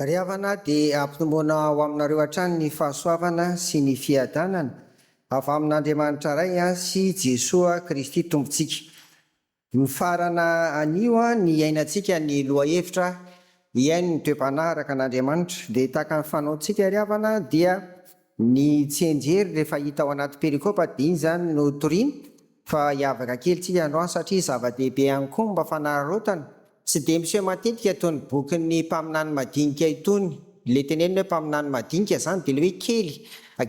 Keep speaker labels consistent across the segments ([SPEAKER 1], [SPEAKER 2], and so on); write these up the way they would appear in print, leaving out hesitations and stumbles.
[SPEAKER 1] Ry havana dia ampitomboina ho aminareo hatrany ny fahasoavana sy ny fiadanana avy amin'Andriamanitra Ray sy Jesoa Kristy Tompontsika. Mifarana anio ny hiainantsika ny lohahevitra Hihaino ny toe-panahy araka an'Andriamanitra. Dia tahaka ny fanaontsika ry havana dia ny tsianjery rehefa hita ao anaty perikopa dia iny izany no toriana fa hiavaka kely tsika androany satria zava-dehibe ihany koa ny mba fanararaotana. Tsy dia miseho matetika itony bokin'ny mpaminany madinika itony. Ilay tenenina hoe mpaminany madinika izany dia ilay hoe kely,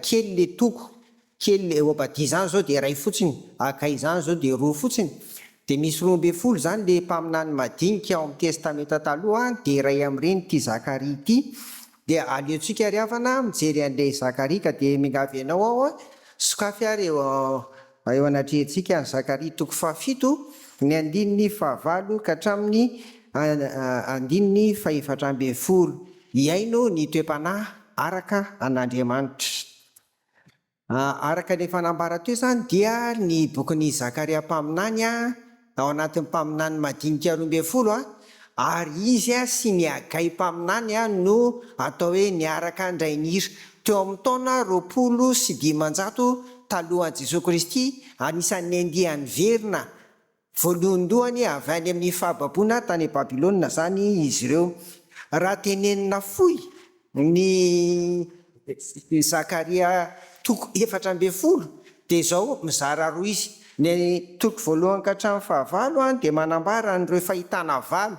[SPEAKER 1] kely ilay toko, kely ilay, Obadia izany izao dia iray fotsiny, Hagay izany izao dia roa fotsiny. Dia misy 12 izany ilay mpaminany madinika ao amin'ny Testamenta Taloha dia iray amin'ireny ity Zakaria ity. Dia aleontsika ry havana mijery an'ilay Zakaria ka dia miangavy anao aho, sokafy ary eo eo anatrehantsika ny Zakaria toko fahafito, ny andininy fahavalo ka hatramin'ny andininy fahefatra ambin'ny folo. Hihaino ny toe-panahy araka an'Andriamanitra. Araka ny efa nambara teo izany dia ny bokin'i Zakaria mpaminany ao anatin'ny mpaminany madinika 12 ary izy sy ny Hagay mpaminany no atao hoe niaraka handray ny hira teo amin'ny taona 520 talohan'i Jesoa Kristy, anisan'ny andiany niverina Voalohandohany avy any amin'ny fahababoana tany Babylona izany izy ireo. Raha tenenina fohy ny Zakaria toko 14 dia izao, mizara roa izy. Ny toko voalohany ka hatramin'ny fahavalo dia manambara an'ireo fahitana valo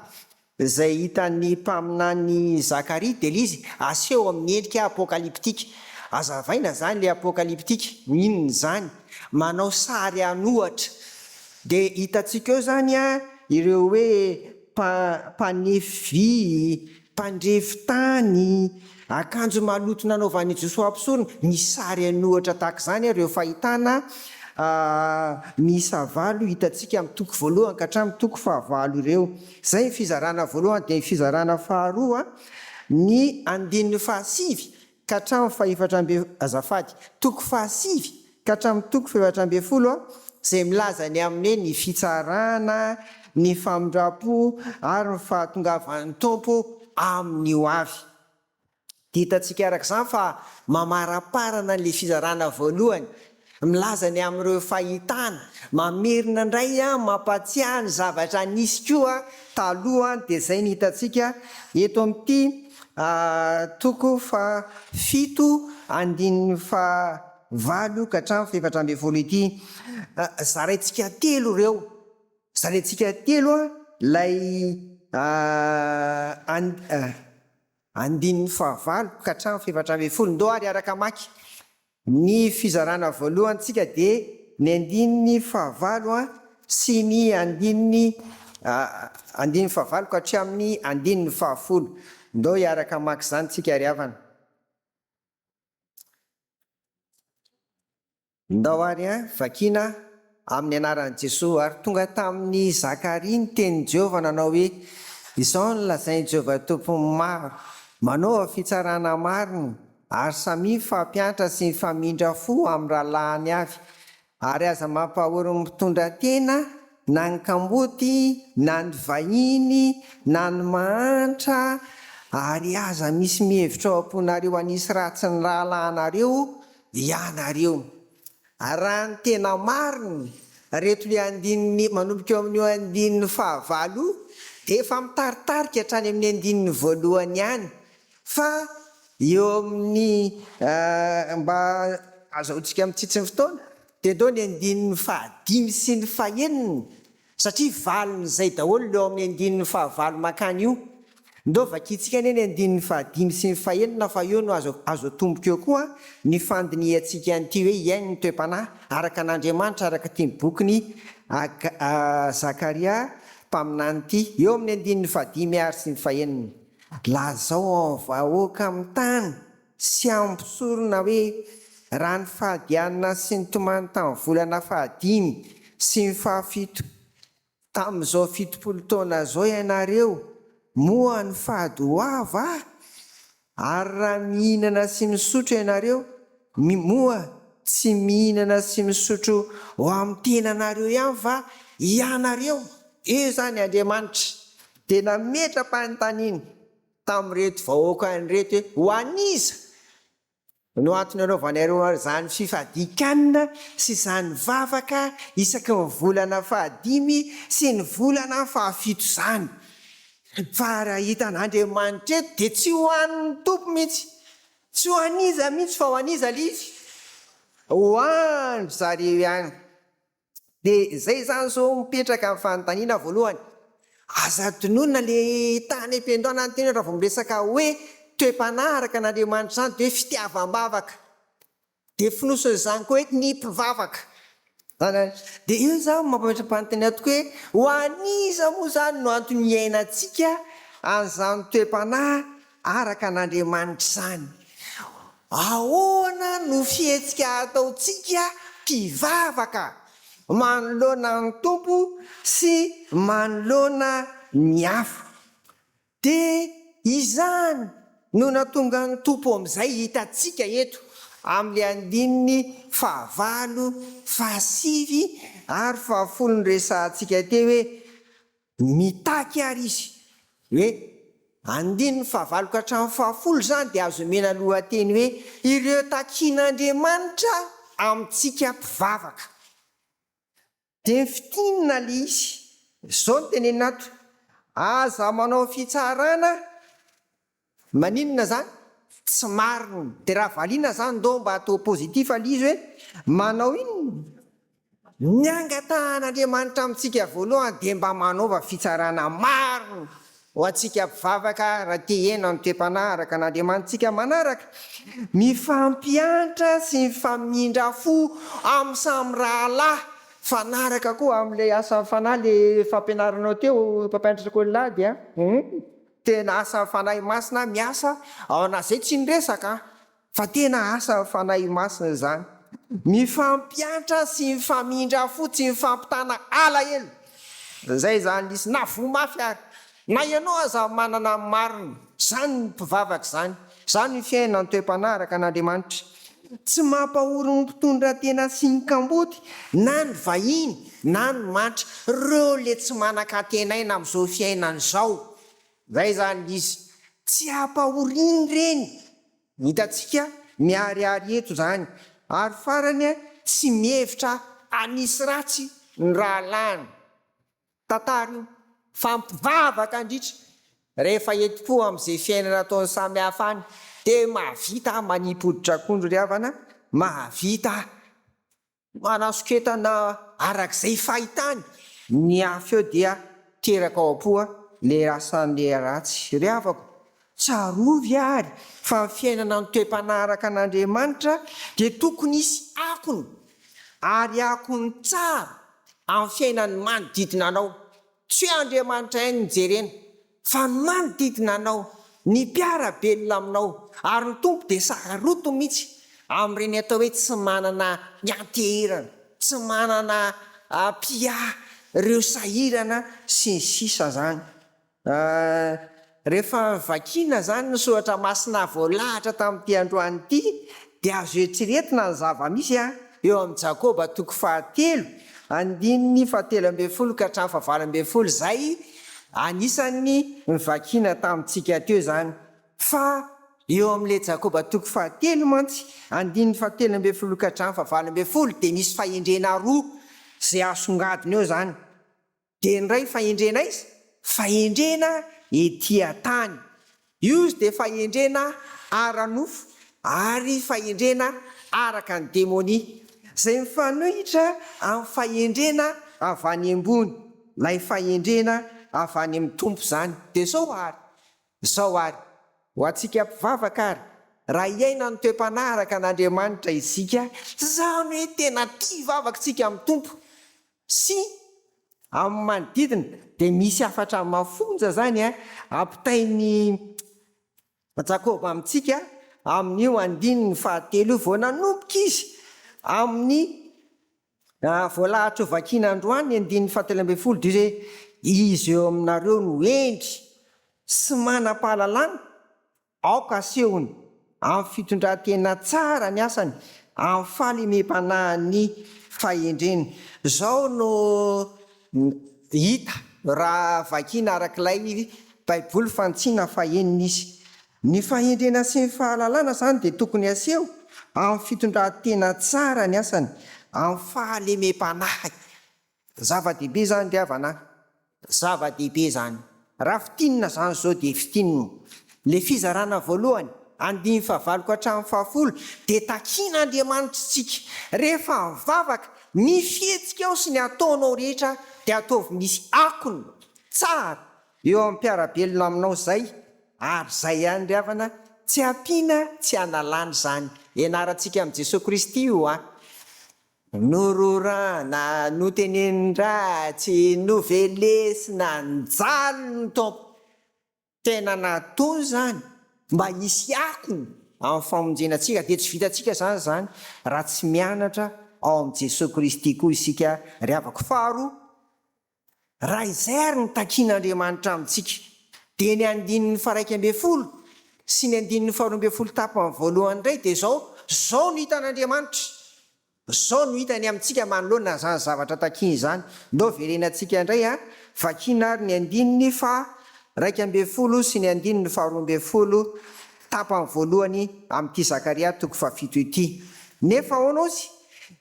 [SPEAKER 1] Izay hitan'ny mpaminany Zakaria dia ilay izy aseho amin'ny endrika apokalyptika. Hazavaina izany ilay apokalyptika, inona izany? Manao sary an'ohatra. Dia hitantsika eo izany ireo hoe mpanefy vy, mpandrefy tany, akanjo maloto nanaovan'i Josoa mpisorona, misy sary an'ohatra tahaka izany ireo fahitana miisa valo hitantsika amin'ny toko voalohany ka hatramin'ny toko fahavalo ireo. Izay ny fizarana voalohany dia ny fizarana faharoa ny andininy fahasivy ka hatramin'ny fahefatra amby azafady toko fahasivy ka hatramin'ny toko fahefatra ambin'ny folo izay milaza ny amin'ny hoe ny fitsarana, ny famindram-po ary ny fahatongavan'ny Tompo amin'ny ho avy. Dia hitantsika araka izany fa mamaraparana an'ilay fizarana voalohany, milaza ny amin'ireo fahitana, mamerina indray mampatsiahy ny zavatra nisy koa taloha, dia izay no hitantsika eto amin'ity toko fahafito andininy fahavalo ka hatramin'ny fahefatra ambin'ny folo ity. Zaraintsika telo ireo. Zaraintsika telo ilay Andininy fahavalo ka hatramin'ny fahefatra ambin'ny folo. Ndao ary hiaraka hamaky. Ny fizarana voalohantsika dia ny andininy fahavalo sy ny andininy andininy fahavalo ka hatramin'ny andininy fahafolo. Ndao hiaraka hamaky izany tsika ry havana. Ndao àry vakiana amin'ny anaran'i Jesoa. Ary tonga tamin'i Zakaria ny tenin'i Jehovah nanao hoe, Izao no lazain'i Jehovah Tompon'ny maro, Manaova fitsarana marina, ary samia mifampiantra sy mifamindra fo amin'ny rahalahiny avy, ary aza mampahory ny mpitondra tena, na ny kamboty, na ny vahiny, na ny mahantra, ary aza misy mihevitra ao am-ponareo hanisy ratsy ny rahalahinareo Ianareo. Raha ny tena marina, reto le andininy manomboka eo amin'io andininy fahavalo io dia efa mitaritarika hatrany amin'ny andininy voalohany ihany fa eo amin'ny mba azahoantsika mitsitsy ny fotoana dia ndao ny andininy fahadimy sy ny fahenina Satria valin'izay daholo ilay ao amin'ny andininy fahavalo mankany io. Ndao vakintsika anie ny andininy fahadimy sy ny fahenina fa eo no azo azo atomboka eo koa ny fandinihantsika an'ity hoe hihaino ny toe-panahy araka an'Andriamanitra araka ity bokin'i Zakaria mpaminany ity. Eo amin'ny andininy fahadimy ary sy ny fahenina. Lazao amin'ny vahoaka amin'ny tany sy amin'ny mpisorona hoe, Raha nifady hanina sy nitomany tamin'ny volana fahadimy sy ny fahafito tamin'izao 70 taona izao ianareo, moa nifady ho ahy va? Ary raha mihinana sy misotro ianareo, moa tsy mihinana sy misotro ho amin'ny tenanareo ihany va ianareo? Eo izany Andriamanitra dia nametra-panontaniana. tamin'ireto vahoaka ireto hoe, Ho an'iza no antony anaovanareo an'izany fifadian-kanina sy izany vavaka isaky ny volana fahadimy sy ny volana fahafito izany? Fa raha hitan'Andriamanitra eto dia tsy ho an'ny Tompo mihitsy, tsy ho an'iza mihitsy fa ho an'iza ilay izy? Ho an-dry zareo ihany. Dia izay izany izao mipetraka ny fanontaniana voalohany, aza adinoina ilay tany am-piandohana ny teny raha vao miresaka hoe toe-panahy araka an'Andriamanitra izany dia hoe fitiavam-bavaka. Dia fonosin'izany koa hoe ny mpivavaka. Dia eo izany mampametra-panontaniana tokoa hoe ho an'iza moa izany no antony iainantsika an'izany toe-panahy araka an'Andriamanitra izany? Ahoana no fihetsika ataontsika mpivavaka manoloana ny Tompo sy manoloana ny hafa? Dia izany no nahatonga ny Tompo amin'izay hitantsika eto amin'ilay andininy fahavalo, fahasivy ary fahafolo noresahantsika teo hoe, Mitaky àry izy hoe, andininy fahavalo ka hatramin'ny fahafolo izany dia azo omena lohateny hoe Ireo takin'Andriamanitra amintsika mpivavaka. Dia fintinina ilay izy. Izao no tenenina ato, Aza manao fitsarana Maninona zany? Tsy marina. De raha valiana zany ndao mba atao positif le izy hoe manao inona? Ny angatahan'Andriamanitra amintsika voalohany de mba manaova fitsarana marina ho antsika mpivavaka raha te hiaina ny toe-panahy araka an'Andriamanitsika manaraka. Mifampiantra sy mifamindra fo amin'ny samy rahalahy. Fanaraka koa amin'ilay asan'ny fanahy le fampianaranao teo mpampianatra sekoly a. Tena asan'ny Fanahy Masina miasa ao anaty, zay tsy niresaka an, fa tena asan'ny Fanahy Masina izany. Mifampiantra sy mifamindra fo, tsy mifampitana alahelo. Zay izany lisy, na voa mafy ary, na ianao aza manana ny marina. Izany ny mpivavaka izany. Izany ny fiainana ny toe-panahy araka an'Andriamanitra. Tsy mampahory ny mpitondra tena sy ny kamboty, na ny vahiny, na ny mantra, reo le tsy manan-kantenaina amzao fiainana izao. Zay zany izy. Tsy ampahoriany ireny. Hitantsika miharihary eto izany. Ary farany, tsy mihevitra hanisy ratsy ny rahalahiny. Tantara io fa mpivavaka ndritra rehefa enti-po amin'izay fiainana ataony samy hafa any dia mahavita manipy hoditr'akondro ry havana, mahavita manasoketana arak'izay fahitany ny hafa eo dia teraka ao am-po le asan'le ratsy. Ry havako, tsarovy ary fa ny fiainana ny toe-panahy araka an'Andriamanitra dia tokony hisy akony ary akony tsara amin'ny fiainan'ny manodidina anao. Tsy hoe Andriamanitra ihany no jerena, fa ny manodidina anao, ny mpiara-belona aminao. Ary ny Tompo dia sarotiny mihitsy amin'ireny atao hoe tsy manana ianteherana, tsy manana mpiahy, ireo sahirana sy ny sisa izany. Rehefa vakiana izany ny soratra masina voalahatra tamin'ity androany ity dia azo eritreretina ny zava-misy eo amin'i Jakoba toko fahatelo andininy fahatelo ambin'ny folo ka hatramin'ny fahavalo ambin'ny folo izay anisan'ny novakiana tamintsika teo izany. Fa eo amin'ilay Jakoba toko fahatelo mantsy andininy fahatelo ambin'ny folo ka hatramin'ny fahavalo ambin'ny folo dia misy fahendrena roa izay asongadina eo izany. Dia ny iray fahendrena aiza? Fahendrena ety an-tany. Io izy dia fahendrena ara-nofo ary fahendrena araka ny demonia, izay mifanohitra amin'ny fahendrena avy any ambony, ilay fahendrena avy any amin'ny Tompo izany. Dia izao ary, izao ary, ho antsika mpivavaka ary, raha hiaina ny toe-panahy araka an'Andriamanitra isika, izany hoe tena tia vavaka isika amin'ny Tompo, Sy amin'ny manodidina dia misy hafatra mafonja izany ampitain'i Jakoba amintsika amin'io andininy fahatelo io. Vao nanomboka izy amin'ny voalahatra hovakiana androany ny andininy fahatelo ambin'ny folo dia izy hoe, Izy eo aminareo no hendry sy manam-pahalalana, Aoka asehony amin'ny fitondran-tena tsara ny asany, amin'ny fahalemem-panahin'ny fahendreny. Izao no hita raha vakiana araka ilay. Baiboly Fanitsiana fahenina izy. Ny fahendrena sy ny fahalalana izany dia tokony haseho amin'ny fitondran-tena tsara ny asany, amin'ny fahalemem-panahy. Zava-dehibe izany ry havana a! Zava-dehibe izany. Raha fintinina izany izao dia fintinina. Ilay fizarana voalohany, andininy fahavalo ka hatramin'ny fahafolo, dia takian'Andriamanitra isika. Rehefa mivavaka, ny fihetsikao sy ny ataonao rehetra dia ataovy misy akony tsara eo amin'ny mpiara-belona aminao izay, ary izay ihany ry havana, tsy ampiana tsy analana izany. Ianarantsika amin'i Jesoa Kristy io an! Nororana, notenenin-dratsy, novelesina, nijaly ny Tompo. Tena nataony izany mba hisy akony amin'ny famonjena antsika. Dia tsy vitantsika izany izany raha tsy mianatra ao amin'i Jesoa Kristy koa isika ry havako. Faharoa, raha izay ary no takian'Andriamanitra amintsika, dia ny andininy faha-11 sy ny andininy faha-12 tapany voalohany indray dia izao, Izao no hitan'Andriamanitra, Izao no hitany amintsika manoloana izany zavatra takiany izany. Ndao verenantsika indray a! Vakiana ary ny andininy faha 11 sy ny andininy faha 12 tapany voalohany amin'ity Zakaria toko fahafito ity. Nefa ahoana ozy?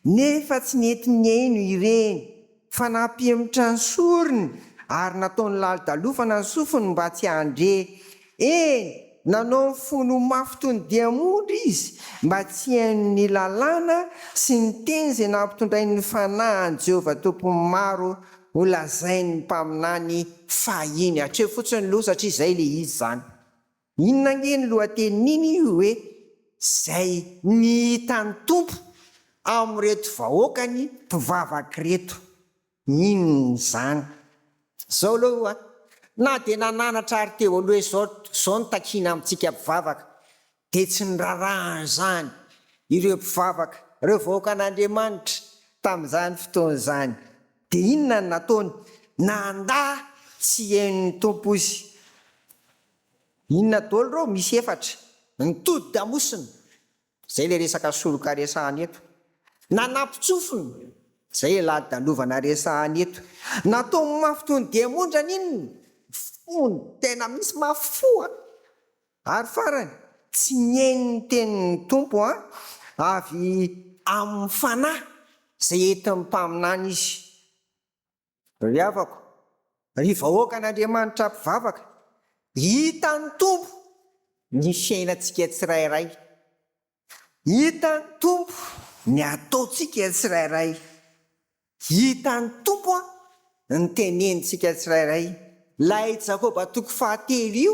[SPEAKER 1] Nefa tsy nety nihaino ireny, fa nampihemotra ny sorony ary nataony lalidalofana ny sofiny mba tsy handre. Eny, nanao ny fony ho mafy toy ny diamondra izy, mba tsy hihaino ny lalàna sy ny teny izay nampitondrain'ny Fanahy an'i Jehovah Tompon'ny maro holazain'ny mpaminany fahiny. Hatreo fotsiny aloha satria izay ilay izy izany. Inona ange ny lohatenin'iny hoe izay ny hitan'ny Tompo amin'ireto vahoakany mpivavaka ireto? Inona izany? Izao aloha, na dia nananatra ary teo aloha hoe izao, izao no takiana amintsika mpivavaka, dia tsy niraharaha an'izany ireo mpivavaka, ireo vahoakan'Andriamanitra tamin'izany fotoana izany. Dia inona no nataony? Nandà tsy hihaino ny Tompo izy. Inona daholo ireo? Misy efatra. Nitodi-damosina. Izay ilay resaka soloka resahana eto. Nanampin-tsofina. Izay ilay lalodalovana resahana eto. Nataony mafy toy ny diamondra ny inona? Fony. Tena misy mafy fo an! Ary farany, tsy nihaino ny tenin'ny Tompo an, avy amin'ny Fanahy izay entin'ny mpaminany izy. Ry havako, ry vahoakan'Andriamanitra mpivavaka, hitan'ny Tompo ny fiainantsika tsirairay. Hitan'ny Tompo ny ataontsika tsirairay. Hitan'ny Tompo ny tenenintsika tsirairay. Ilay Jakoba toko fahatelo io,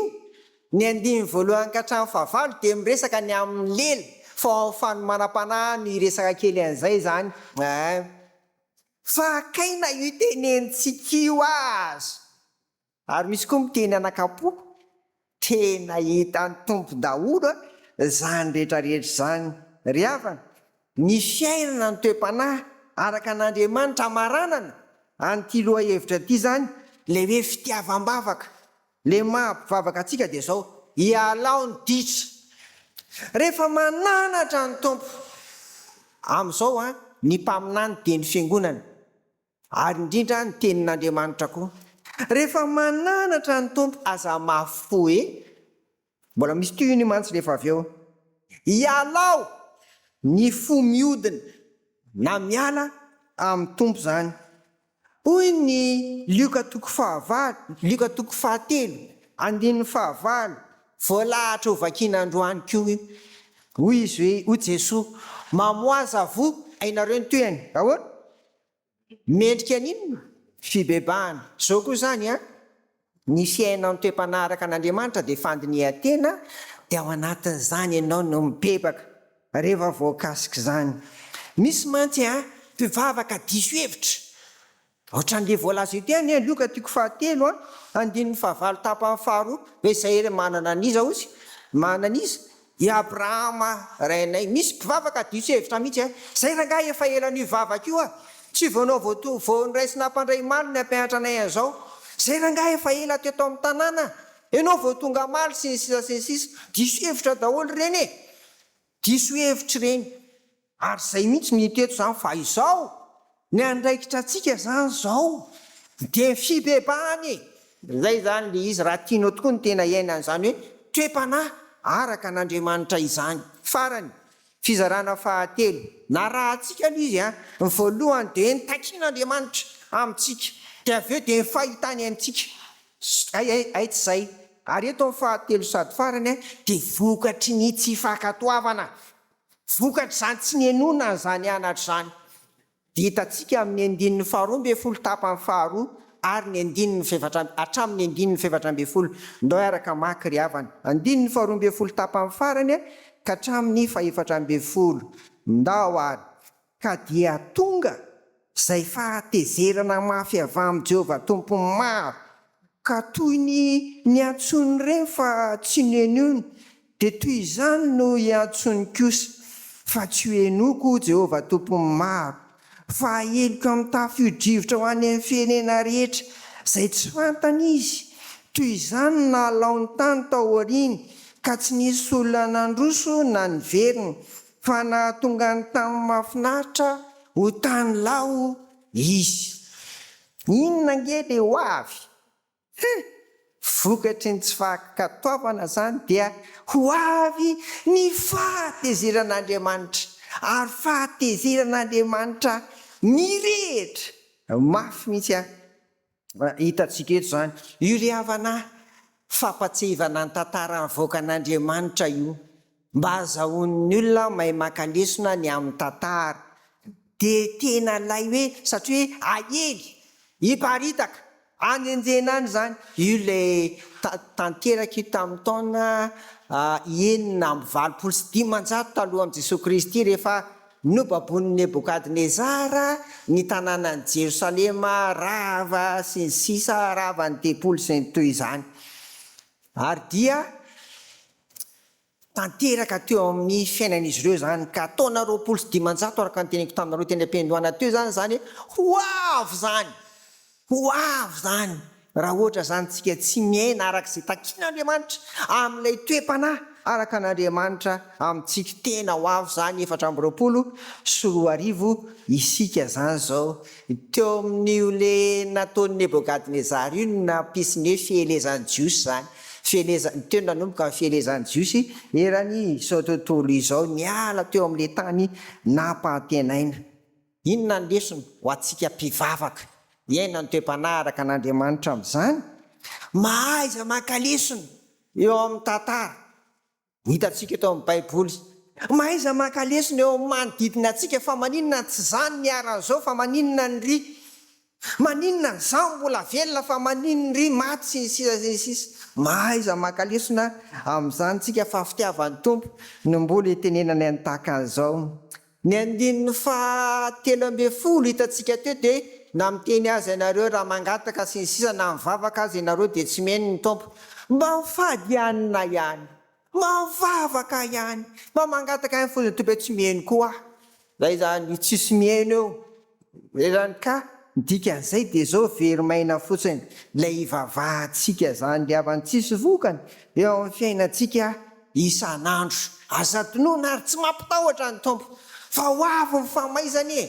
[SPEAKER 1] ny andininy voalohany ka hatramin'ny fahavalo dia miresaka ny amin'ny lela, fa ao amin'ny fanomanam-panahy no hiresaka kely an'izay izany. Fa kay na io tenenintsika io aza, ary misy koa miteny anakam-po, tena hitan'ny Tompo daholo izany rehetra rehetra izany. Ry havana, ny fiainana ny toe-panahy araka an'Andriamanitra hamaranana an'ity lohahevitra ity izany, ilay hoe fitiavam-bavaka. Le maha mpivavaka antsika dia zao, ialao ny ditra. Rehefa mananatra ny Tompo. Amin'izao an, ny mpaminany dia ny fiangonana, ary indrindra ny tenin'Andriamanitra koa. Rehefa mananatra ny Tompo aza mafy fo e. Mbola misy tohiny mantsy rehefa avy eo. Ialao ny fo miodina na miala amin'ny Tompo izany. Hoy ny Lioka toko fahavalo, Lioka toko fahatelo, andininy fahavalo, voalahatra ho vakiana androany koa io. Hoy izy hoe, hoy Jesoa, Mamoaza voa, hainareo ny tohiny. Ahoana? Mendrika an'inona? Fibebahana. Izao koa izany an, ny fiainan'ny toe-panahy araka an'Andriamanitra dia fandinihan-tena, dia ao anatin'izany ianao no mibebaka rehefa voakasik'izany. Misy mantsy an, mpivavaka diso hevitra. Ohatran'ilay voalaza eto ihany an, Lioka toko fahatelo an, andininy fahavalo tapany faharoa, hoe izay re manana an'iza hozy? Manana an'iza? I Abrahama rainay. Misy mpivavaka diso hevitra mihitsy a! Zay rangahy efa ela nivavaka io a! Tsy vao nao vao to vao noraisina hampandray omaly ny hampianatra anay an'izao. Zay rangahy efa ela teto amin'ny tanàna a! Enao vao tonga omaly sy ny sisa sy ny sisa. Diso hevitra daholo ireny e! Diso hevitra ireny. Ary zay mihitsy no hita eto zany fa izao ny andraikitra antsika zany zao dia ny fibebahana e! Izay izany ilay izy raha tianao tokoa ny tena hiaina an'izany hoe toe-panahy araka an'Andriamanitra izany. Farany, fizarana fahatelo, narahantsika aloha izy an, ny voalohany dia ny takian'Andriamanitra amintsika, dia avy eo dia ny fahitany antsika. Hay hay hay tsy izay. Ary eto ny fahatelo sady farany an, dia vokatry ny tsy fankatoavana. Vokatr'izany tsy nihenoana an'izany anatra izany. Dia hitantsika amin'ny andininy faharoa ambin'ny folo tapany faharoa ary ny andininy fahefatra hatramin'ny andininy faha-14. Ndao hiaraka hamaky ry havana. Andininy faharoa ambin'ny folo tapany farany ka hatramin'ny faha-14. Ndao ary. Ka dia tonga izay fahatezerana mafy avy amin'i Jehovah Tompon'ny maro, ka toy ny niantsoan'ireny fa tsy nohenoiny, dia toy izany no hiantsoany kosa, fa tsy hohenoiko, Jehovah Tompon'ny maro, fa haheliko amin'ny tafio-drivotra ho any amin'ny firenena rehetra izay tsy fantany izy. Toy izany no nahalao ny tany tao aoriany, ka tsy nisy olona nandroso na niverina, fa nahatonga ny tany mahafinaritra ho tany lao izy. Inona ange le ho avy? He! Vokatry ny tsy fankatoavana izany dia ho avy ny fahatezeran'Andriamanitra, ary fahatezeran'Andriamanitra mirehitra mafy mihitsy an! Hitantsika eto izany. Io ry havana fampatsiahivana ny tantara navoakan'Andriamanitra io, mba hazahoan'ny olona mahay maka lesona ny amin'ny tantara. Dia tena ilay hoe, satria hoe aely, hiparitaka, anenjehina any izany. Io ilay tanteraka io tamin'ny taona 586 talohan'i Jesoa Kristy rehefa Nobaboin'i Nebokadnezara ny tanànan'i Jerosalema, rava, sy ny sisa, rava ny tempoly sy ny toy izany. Ary dia tanteraka teo amin'ny fiainan'izy ireo izany, ka taona 520, araka ny teneniko taminareo teny am-piandohana teo izany, izany hoe ho avy izany! Ho avy izany raha ohatra izany tsika tsy miaina araka izay takian'Andriamanitra amin'ilay toe-panahy araka an'Andriamanitra amintsika. Tena ho avy izany 2024 isika izany izao. Teo amin'io le nataon'i Nebokadnezara io no nampisy ny hoe fielezan'ny Jiosy izany. Fielezan, teo no nanomboka ny fielezan'ny Jiosy eran'izao tontolo izao niala teo amin'ilay tany nampantenaina. Inona ny lesona ho antsika mpivavaka hiaina ny toe-panahy araka an'Andriamanitra amin'izany? Mahaiza maka lesona eo amin'ny tantara hitantsika eto amin'ny Baiboly. Mahaiza maka lesona eo amin'ny manodidina antsika fa maninona ny tsy izany niharan'izao fa maninona ny ry Maninona ny izaho mbola velona fa maninona ry maty sy ny sisa sy ny sisa. Mahaiza maka lesona amin'izany tsika fa fitiavan'ny Tompo no mbola itenenany an'i tahaka an'izao. Ny andininy faha 13 hitantsika teo dia na miteny aza ianareo raha mangataka sy ny sisa na mivavaka aza ianareo dia tsy mihaino ny Tompo. Mba mifady hanina ihany. Mba mivavaka ihany. Mba mangataka ihany fotsiny Tompo hoe tsy mihaino koa aho. Zay zany tsisy mihaino eo. Zay ka ny dikan'izay dia zao very maina fotsiny ilay ivavahantsika zany ry havana tsisy vokany eo amin'ny fiainantsika isan'andro. Aza adinoina ary tsy mampitahotra ny Tompo fa ho avy ny famaizana e!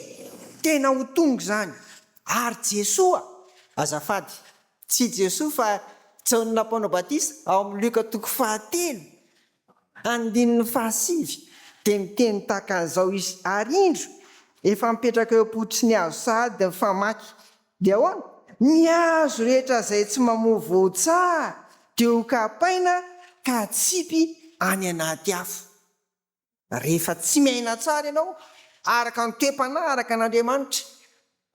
[SPEAKER 1] Tena ho tonga izany ary Jesoa azafady tsy Jesoa fa Jaona mpanao batisa ao amin'ny Lioka toko fahatelo Andininy fahasivy, dia miteny tahaka an'izao izy, Ary indro, efa mipetraka eo am-pototry ny hazo sahady ny famaky. Dia ahoana? Ny hazo rehetra izay tsy mamoa voa tsara dia hokapaina ka hatsipy any anaty afo. Rehefa tsy miaina tsara ianao, araka ny toe-panahy araka an'Andriamanitra,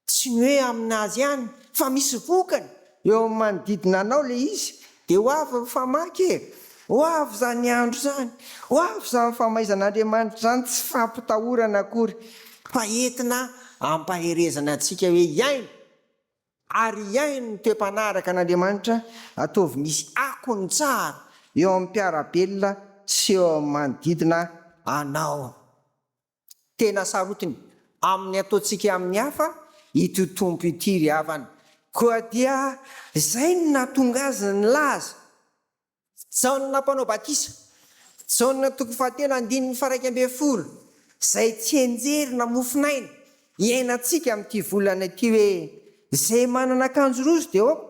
[SPEAKER 1] Tsy ny hoe aminazy ihany fa misy vokany eo amin'ny manodidina anao ilay izy dia ho avy ny famaky e! Ho avy izany andro izany, ho avy izany famaizan'Andriamanitra izany, tsy fampitahorana akory fa entina hampaherezana antsika hoe hiaino ary hiaino ny toe-panahy araka an'Andriamanitra, ataovy misy akony tsara eo amin'ny mpiara-belona sy eo amin'ny manodidina anao. Tena sarotiny amin'ny ataontsika amin'ny hafa ity Tompo ity ry havana. Koa dia izay no nahatonga azy nilaza, Jaona mpanao batisa, Jaona toko fahatelo andininy faha-11, izay tsianjery na mofonaina iainantsika amin'ity volana ity hoe, Izay manana akanjo rojo dia aoka.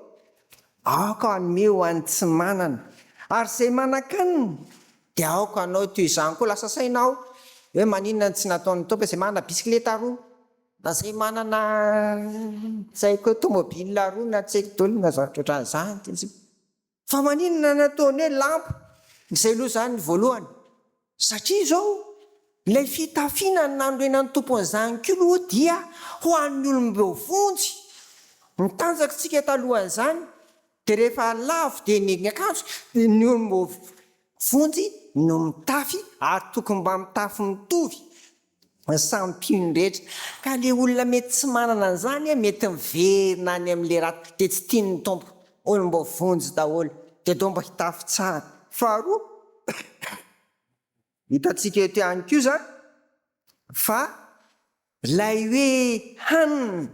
[SPEAKER 1] Aoka hanome ho an'ny tsy manana. Ary izay manan-kanina dia aoka hanao toy izany koa. Lasa saina aho hoe maninona no tsy nataon'ny Tompo hoe izay manana bisikileta roa na izay manana tsy haiko hoe tomobile roa na tsy haiko daholo na zavatra ohatran'izany. Fa maninona no nataony hoe lampe? Izay aloha izany ny voalohany. Satria izao, ilay fitafiana nanorenan'ny Tompo an'izany koa aloha dia ho an'ny olom-boavonjy. Ny tanjakitsika talohan'izany dia rehefa lavo dia ny akanjo dia ny olom-boavonjy no mitafy ary tokony mba mitafy mitovy. ny samy mpino rehetra ka le olona mety tsy manana an'izany an mety miverina any amin'le ratsy de tsy tian'ny Tompo, olom-boavonjy daholo de dao mba hitafy tsara. Faharoa, hitantsika eto ihany koa zany fa lay hoe hanina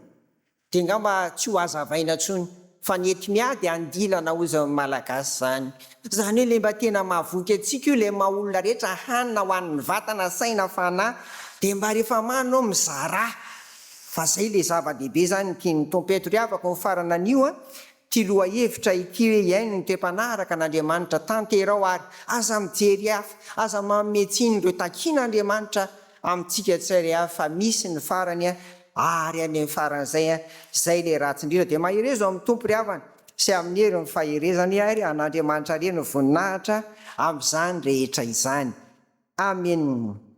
[SPEAKER 1] Dia angamba tsy ho hazavaina intsony fa ny enti-miady andilana hozy ny Malagasy izany. Izany hoe ilay mba tena mahavoky antsika io, ilay maha olona rehetra hanina ho an'ny vatana, saina, fanahy. Dia mba rehefa manana ao mizarà. Fa izay ilay zava-dehibe izany ny tian'ny Tompo eto. Ry havako mifarana anio an, ity lohahevitra ity hoe iaino ny toe-panahy araka an'Andriamanitra, tanteraho ary aza mijery hafa, aza manome tsiny ireo takian'Andriamanitra amintsika tsirairay avy fa misy ny farany ary any amin'ny faran'izay izay ilay ratsy indrindra dia maherezo amin'ny Tompo ry havana sy amin'ny herin'ny faherezany ary an'Andriamanitra re ny voninahitra amin'izany rehetra izany. Amen.